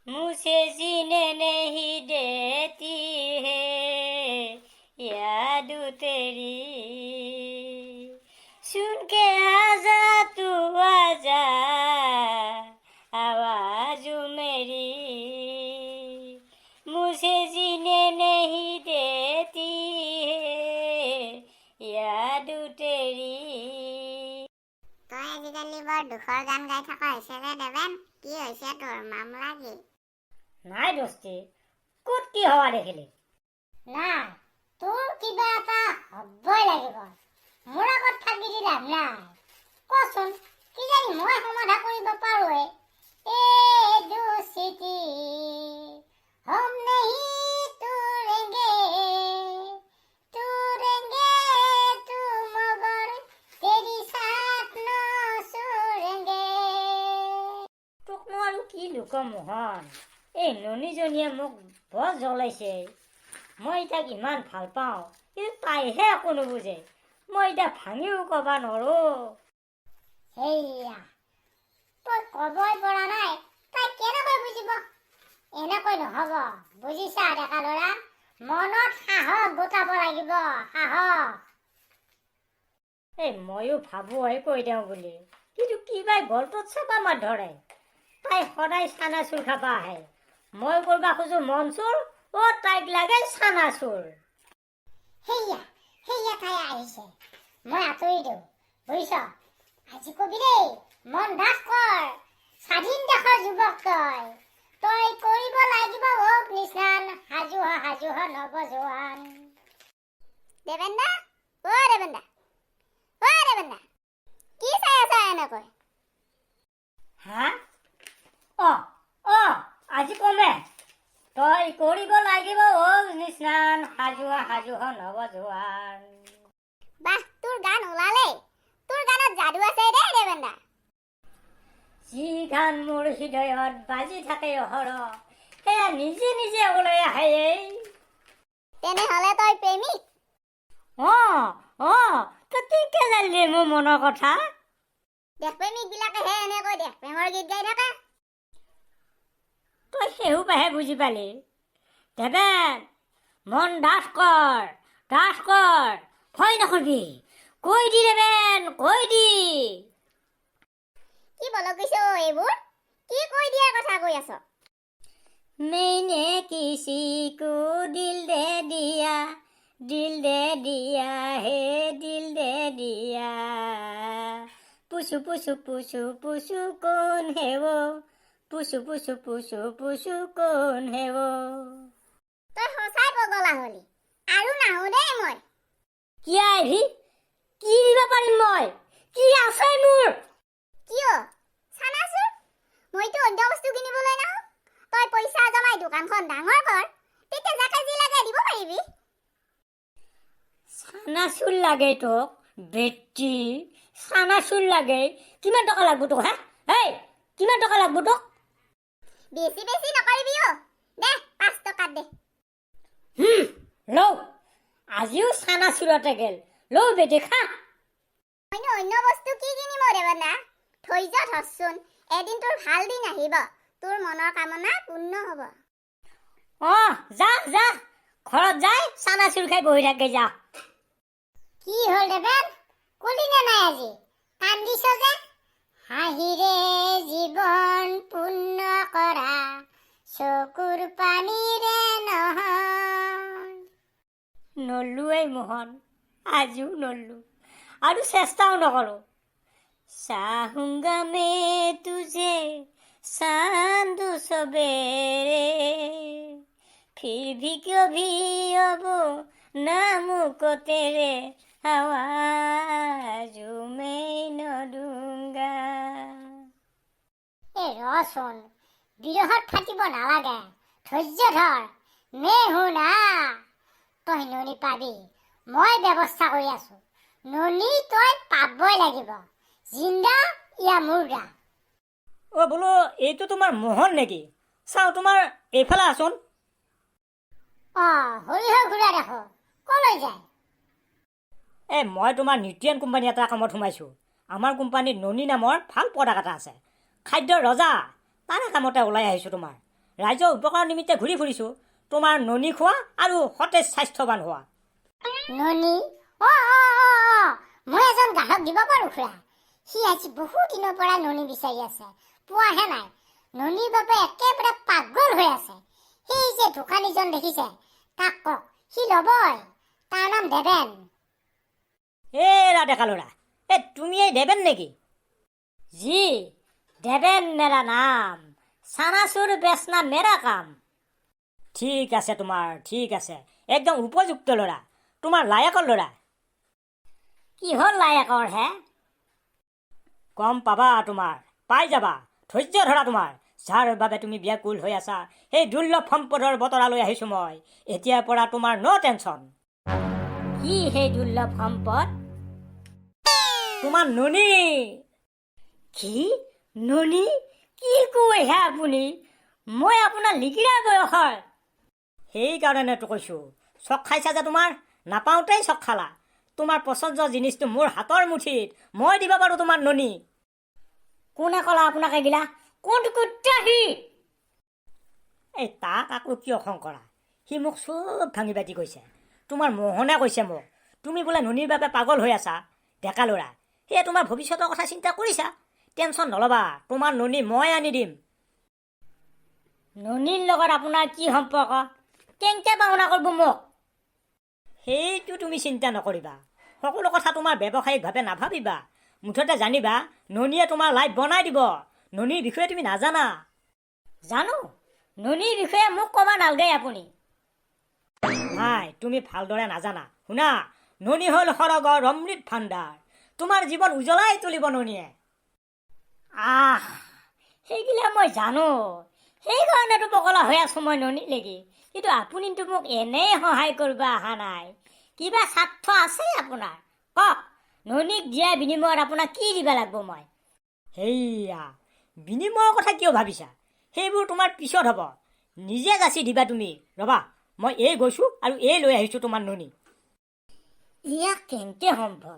मुझे जीने नहीं देती है याद तेरी। सुन के आजा तू आजा, आवाज मेरी मुझे जीने नहीं देती है याद तेरी। তই আজিকালি বৰ দুখৰ গান গাই থকা হৈছে যে দেৱেন, কি হৈছে তোৰ? মামলা কি? নাই দোস্তি, ক'ত কি হোৱা দেখিলি? নাই, তোৰ কিবা এটা হ'বই লাগিব। মোৰ আগত থাকি দি লাভ নাই। কচোন, কিজানি মই সমাধা কৰিব পাৰোৱে। ए दोस्ती हम नहीं तोड़ेंगे, तोड़ेंगे तो मगर तेरी साथ न छोड़ेंगे। তোকনো আৰু কি লুকাম মোহন, এই ননীজনীয়ে মোক বৰ জ্বলাইছে। মই তাইক ইমান ভাল পাওঁ, কিন্তু তাইহে একো নুবুজে। মই এতিয়া ভাঙিও ক'ব নোৱাৰো। সেইয়া তই ক'বই পৰা নাই, তাই কেনেকৈ বুজিব? এনেকৈ নহ'ব, বুজিছা ডেকা ল'ৰা? মনত সাহস গোটাব লাগিব, সাহস। এই ময়ো ভাবোঁ কৈ দিওঁ বুলি, কিন্তু কিবাই গলটোত চেপা মাৰ ধৰে। তাই সদায় চানাচুৰ খাব আহে। মই কৰিব খোজো মন চুৰ, অ' তাইক লাগে চানাচুৰ। সেইয়া সেইয়া তাই আহিছে। মই আঁতৰি দিওঁ, বুজিছ? আজি কবি দেই, মন ডাঠ কৰ। স্বাধীন দেশৰ যুৱক তই, তই কৰিব লাগিব অগ্নি স্নান। সাজু হ, সাজু হ নৱজোৱান। দেৱেন দা, অ দেৱেন দা, অ দেৱেন দা, কি চাই আছা এনেকৈ? হা, অ অ আজি কমে, তই কৰিব লাগিব অগ্নি স্নান, সাজু হ, সাজু হ নৱজোৱান। বাহ, তোৰ গান ওলালেই। তোৰ গানত যাদু আছে দেই দেৱেন দা। যি গান মোৰ হৃদয়ত বাজি থাকে অহৰহ, সেয়া নিজে নিজে ওলাই আহে এই। তেনেহলে তই প্ৰেমিক? অ, তই কেনেকে জানিলি মোৰ মনৰ কথা? দেশপ্ৰেমিক বিলাকেহে এনেকৈ দেশপ্ৰেমৰ গীত গাই থাকে। তই সেইসোপাহে বুজি পালি। দেৱেন, মন ডাঠ কৰ, ডাঠ কৰ, ভয় নকৰিবি। কৈ দি দেৱেন, কৈ দি। কি বলক গৈছে অ এইবোৰ? কি কৈ দিয়াৰ কথা কৈ আছ? मैंने किसी को दिल दे दिया, दिल दे दिया है, दिल दे दिया। पूछो पूछो पूछो पूछो कौन है वो, पूछो पूछो पूछो पूछो कौन है वो। তই সঁচাই পগলা হলি। আৰু নাহো দেই মই। কি আহিবি? কি দিব পাৰিম মই? কি আছে মোৰ? কিয়? চানাচোন, মইতো অন্য বস্তু কিনিবলৈ নাহো। তই পইচা জমাই দোকানখন ডাঙৰ কৰ, তেতিয়া যাকে যি লাগে দিব পাৰিবি। চানাচুৰ লাগে তোক বেটি? চানাচুৰ লাগে? কিমান টকা লাগব তোক? হা, হেই, কিমান টকা লাগব তোক? বেছি বেছি নকৰিবি অ। দে, 5 টকাত দে। লও, আজিও চানাচুৰতে গেল। লও বেটি, খা। মইনো অন্য বস্তু কি কিনিম অ দেৱনা? ধৈৰ্য ধৰচোন, এদিন তোৰ ভাল দিন আহিব। তোৰ মনৰ কামনা পূৰ্ণ হ'ব। অ, যা যা, ঘৰত যাই চানাচুৰ খাই বহি থাকগে যা। কি হ'ল দেৱেন, কলি নে নাই আজি? কান্দিছ যে? হাঁহিৰে জীৱন পূৰ্ণ কৰা, চকুৰ পানীৰে নহয়। নল্লোৱেই মোহন, আজিও নল্লো আৰু চেষ্টাও নকৰোঁ। चाहूंगा मैं तुझे चांद सवेरे, फिर भी कभी अब नाम को तेरे आवाज मैं न दूंगा। এ ৰচোন, বিৰহত ফাটিব নালাগে। ধৈৰ্য ধৰ। मैं हूँ ना। তই ননী পাবি, মই ব্যৱস্থা কৰি আছো। ননী তই পাবই লাগিব, জিন্দা ইয়া মুৰ্দা। অ' বোলো, এইটো তোমাৰ মোহন নেকি? চাওঁ, তোমাৰ এইফালে আছোন। অ, সৰিয়হ ঘূৰা দেখো, কলৈ যায়? এই মই তোমাৰ নিউট্ৰিয়েন কোম্পানী এটা কামত সোমাইছোঁ। আমাৰ কোম্পানীত ননী নামৰ ভাল প্ৰডাক্ট এটা আছে, খাদ্যৰ ৰজা। তাৰে কামতে ওলাই আহিছোঁ তোমাৰ। ৰাইজৰ উপকাৰৰ নিমিত্তে ঘূৰি ফুৰিছোঁ। তোমাৰ ননী খোৱা আৰু সতেজ স্বাস্থ্যৱান হোৱা। ননী? অ অ অ অ মই এজন গ্ৰাহক দিব পাৰো খুৰা। সি আজি বহু দিনৰ পৰা ননী বিচাৰি আছে, পোৱাহে নাই। ননীৰ বাবে একেবাৰে পাগল হৈ আছে। সেই যে দোকানীজন দেখিছে, তাক কওক, সি ল'বই। তাৰ নাম দেৱেন। এৰা ডেকা ল'ৰা, এই তুমি এই দেৱেন নেকি? जी, देवेन मेरा नाम, চানাচুৰ बेचना मेरा काम। ঠিক আছে তোমাৰ, ঠিক আছে। একদম উপযুক্ত ল'ৰা, তোমাৰ লায়কৰ ল'ৰা। কিহৰ লায়কৰ হে? গম পাবা তোমাৰ, পাই যাবা। ধৈৰ্য ধৰা তোমাৰ। যাৰ বাবে তুমি ব্যাকুল হৈ আছা, সেই দুৰ্লভ সম্পদৰ বতৰা লৈ আহিছোঁ মই। এতিয়াৰ পৰা তোমাৰ ন' টেনশ্যন। কি সেই দুৰ্লভ সম্পদ? তোমাৰ ননী। কি? ননী? কি কয় হে আপুনি? মই আপোনাৰ লিগিৰা বয়সৰ। সেইকাৰণেতো কৈছোঁ। চক খাইছা যে তোমাৰ, নাপাওঁতেই চক খালা। তোমাৰ পচন্দৰ জিনিচটো মোৰ হাতৰ মুঠিত। মই দিব পাৰোঁ তোমাৰ ননী। কোনে ক'লা আপোনাক এইগিলা? কোন কুত্তা সি? এই তাক আকৌ কিয় খং কৰা? সি মোক চব ভাঙি পাতি কৈছে। তোমাৰ মোহনে কৈছে মোক, তুমি বোলে ননীৰ বাবে পাগল হৈ আছা। ডেকা ল'ৰা, সেয়ে তোমাৰ ভৱিষ্যতৰ কথা চিন্তা কৰিছা। টেনশ্যন নল'বা, তোমাৰ ননী মই আনি দিম। ননীৰ লগত আপোনাৰ কি সম্পৰ্ক? কেনেকে পাওনা কৰিব মোক? সেইটো তুমি চিন্তা নকৰিবা। সকলো কথা তোমাৰ ব্যৱসায়িকভাৱে নাভাবিবা। মুঠতে জানিবা, ননীয়ে তোমাৰ লাইফ বনাই দিব। ননীৰ বিষয়ে তুমি নাজানা। জানো, ননীৰ বিষয়ে মোক ক'ব নালাগে আপুনি। নাই, তুমি ভালদৰে নাজানা। শুনা, ননী হ'ল সৰগৰ অমৃত ভাণ্ডাৰ। তোমাৰ জীৱন উজ্বলাই তুলিব ননীয়ে। আহ, সেইগিলা মই জানো। সেইকাৰণেতো পগলা হৈ আছো মই ননী লাগি। কিন্তু আপুনিতো মোক এনেই সহায় কৰিব অহা নাই, কিবা স্বাৰ্থ আছে আপোনাৰ। কওক, ননীক দিয়াৰ বিনিময়ত আপোনাক কি দিব লাগিব মই? সেইয়া বিনিময়ৰ কথা কিয় ভাবিছা? সেইবোৰ তোমাৰ পিছত হ'ব। নিজে যাচি দিবা তুমি। ৰ'বা, মই এই গৈছোঁ আৰু এই লৈ আহিছোঁ তোমাৰ ননী। ইয়াক কেনেকে সম্ভৱ?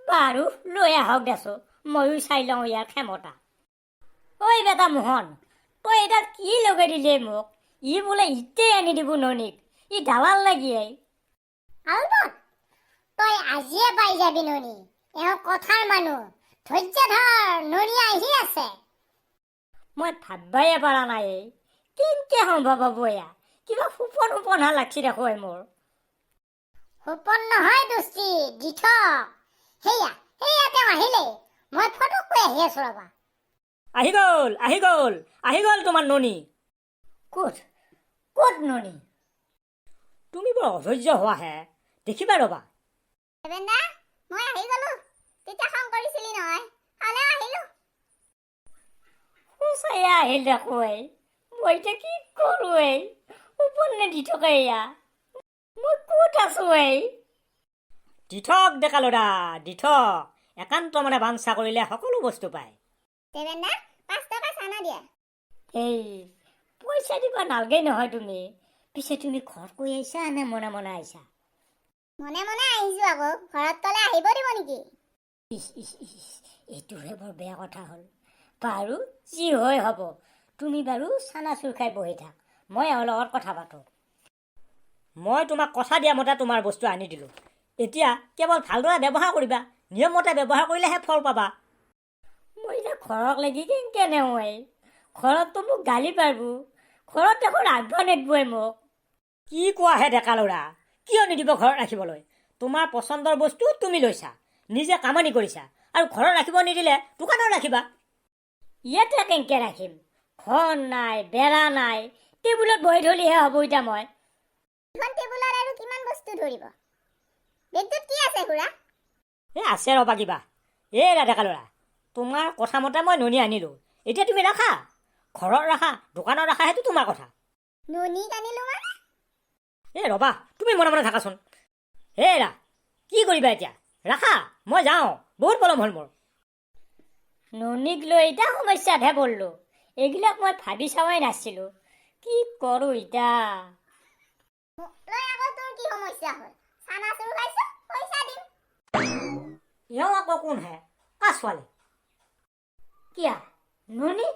বাৰু, লৈ আহক দেচোন, ময়ো চাই লওঁ ইয়াৰ ক্ষমতা। ঐ বেটা মোহন, তই এতিয়া কি লগাই দিলি মোক? ই বোলে ইতেই আনি দিব ননীক। ই দালাল লাগি। আলবত, তই আজিয়ে পাই যাবি ননী। এওঁ কথাৰ মানুহ। ধৈৰ্য ধৰ, ননী আহি আছে। মই ভাববায়ে পৰা নাই এই। কেনেকে সম্ভৱ হ'ব এয়া? কিবা সপোন সপোনহা লাগছি দেখোন মোৰ। সপোন নহয় দোস্তি, দিঠক। সেয়া সেয়া তেওঁ আহিলেই। মই ফটককৈ আহি আছো, ৰবা। আহি গ'ল, আহি গ'ল, আহি গ'ল তোমাৰ ননী। ক'ত, ক'ত ননী? তুমি বৰ অধৈৰ্য হোৱাহে। দেখিবা, ৰ'বা। দেৱেন দা, মই আহি গলো। তেতিয়া খং কৰিছিলি নহয়, হ'লেও আহিলো। সঁচাই আহিল দেখোন এই। মই এতিয়া কি কৰোঁ এই? সপোন নে দিঠকে এয়া? মই ক'ত আছো এই? দিঠক ডেকা ল'ৰা, দিঠক। একান্ত মনে বাঞ্ছা কৰিলে সকলো বস্তু পায়। দেৱেন দা, 5 টকা চানা দিয়া। এই, পইচা দিব নালাগে নহয় তুমি। পিছে তুমি ঘৰত কৈ আহিছা নে মনে মনে আহিছা? মনে মনে আহিছো আকৌ। ঘৰত ক'লে আহিব দিব নেকি? ইচ ইচ ইচ, এইটোহে বৰ বেয়া কথা হ'ল। বাৰু, যি হয় হ'ব। তুমি বাৰু চানাচুৰ খাই বহি থাক, মই এওঁৰ লগত কথা পাতোঁ। মই তোমাক কথা দিয়া মতে তোমাৰ বস্তু আনি দিলোঁ। এতিয়া কেৱল ভালদৰে ব্যৱহাৰ কৰিবা। নিয়মমতে ব্যৱহাৰ কৰিলেহে ফল পাবা। মই এতিয়া ঘৰক লাগি কেনেকে নেওঁ এই? ঘৰততো মোক গালি পাৰিব। ঘৰত দেখোন ৰাখিব নিদিবই মোক। কি কোৱাহে ডেকা ল'ৰা? কিয় নিদিব ঘৰত ৰাখিবলৈ? তোমাৰ পচন্দৰ বস্তু তুমি লৈছা, নিজে কামানি কৰিছা, আৰু ঘৰত ৰাখিব নিদিলে দোকানত ৰাখিবা। ইয়াতে কেনেকে ৰাখিম? ঘৰ নাই, বেৰা নাই, টেবুলত বহি থলিহে হ'ব এতিয়া মই। এখন টেবুলত আৰু কিমান বস্তু ধৰিব? বেগটোত কি আছে খুৰা? এই আছে, ৰ'বা কিবা। এই ডেকা ল'ৰা, তোমাৰ কথা মতে মই ননী আনিলোঁ। এতিয়া তুমি ৰাখা। ঘৰত ৰাখা, দোকানত ৰাখা, সেইটো তোমাৰ কথা। ননী আনিলো মানে? এই ৰ'বা, তুমি মনে মনে থাকাচোন। হেৰা, কি কৰিবা এতিয়া? ৰাখা, মই যাওঁ, বহুত পলম হ'ল মোৰ। ননীক লৈ এতিয়া সমস্যাতহে পৰিলোঁ। এইবিলাক মই ভাবি চাৱাই নাছিলোঁ। কি কৰোঁ এতিয়া? মোক লৈ আকৌ তোৰ কি সমস্যা হ'ল? চানাচুৰ খাইছ, পইচা দিম। এওঁ আকৌ কোন হে? কাৰ ছোৱালী? কিয়া ননী?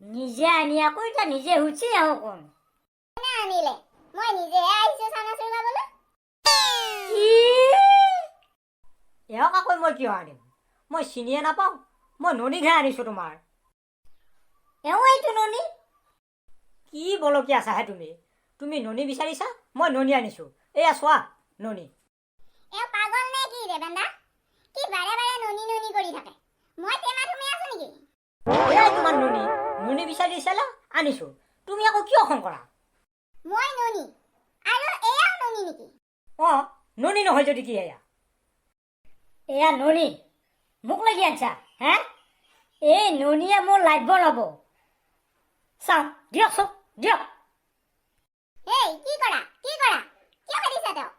নিজে আনি আকৌ এতিয়া নিজে সুধছি আহোঁ কোন। কোনে আনিলে? মই নিজেহে আহিছো চানাচুৰ খাবলৈ। কি? এওঁক আকৌ মই কিয় আনিম? মই চিনিয়ে নাপাওঁ। মই ননীকহে আনিছোঁ তোমাৰ। এওঁ এইটো ননী। কি বলকি আছাহে তুমি? তুমি ননী বিচাৰিছা, মই ননী আনিছোঁ। এয়া চোৱা ননী। এওঁ পাগল নে কি দেৱেন দা? কি বাৰে বাৰে ননী ননী কৰি থাকে? মই টেমাত সোমাই আছো নেকি? এয়াই তোমাৰ ননী। ননী বিচাৰিছিলা, আনিছোঁ। তুমি আকৌ কিয় খং কৰা? মই ননী আৰু এয়াও ননী নেকি? অঁ, ননী নহয় যদি কি এয়া? এয়া ননী মোক লাগি আনছা হে? এই ননীয়ে মোৰ লাইফ বনাব। চাওঁ, দিয়কচোন দিয়ক। এই কি কৰা, কি কৰা? কিয় খেদিছা তেওঁক?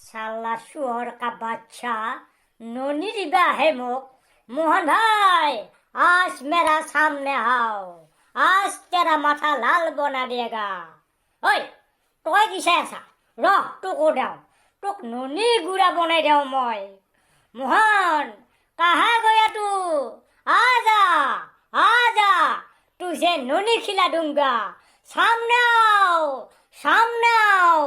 চালা চুহৰ কা বাচ্চা, ননী দিবা আহে মোক। মোহন ভাই, আজ মেৰা সামনে আও, আজ তেৰা মাথা লাল বনা দিয়েগা। ঐ, তই কি চাই আছা? ৰহ, তোকো দেওঁ, তোক ননী গুড়া বনাই দেওঁ মই। মোহন, কাহা গয়া তু? আজা আজা, তুঝে ননী খিলা দুংগা। সামনে আও, সামনে আও।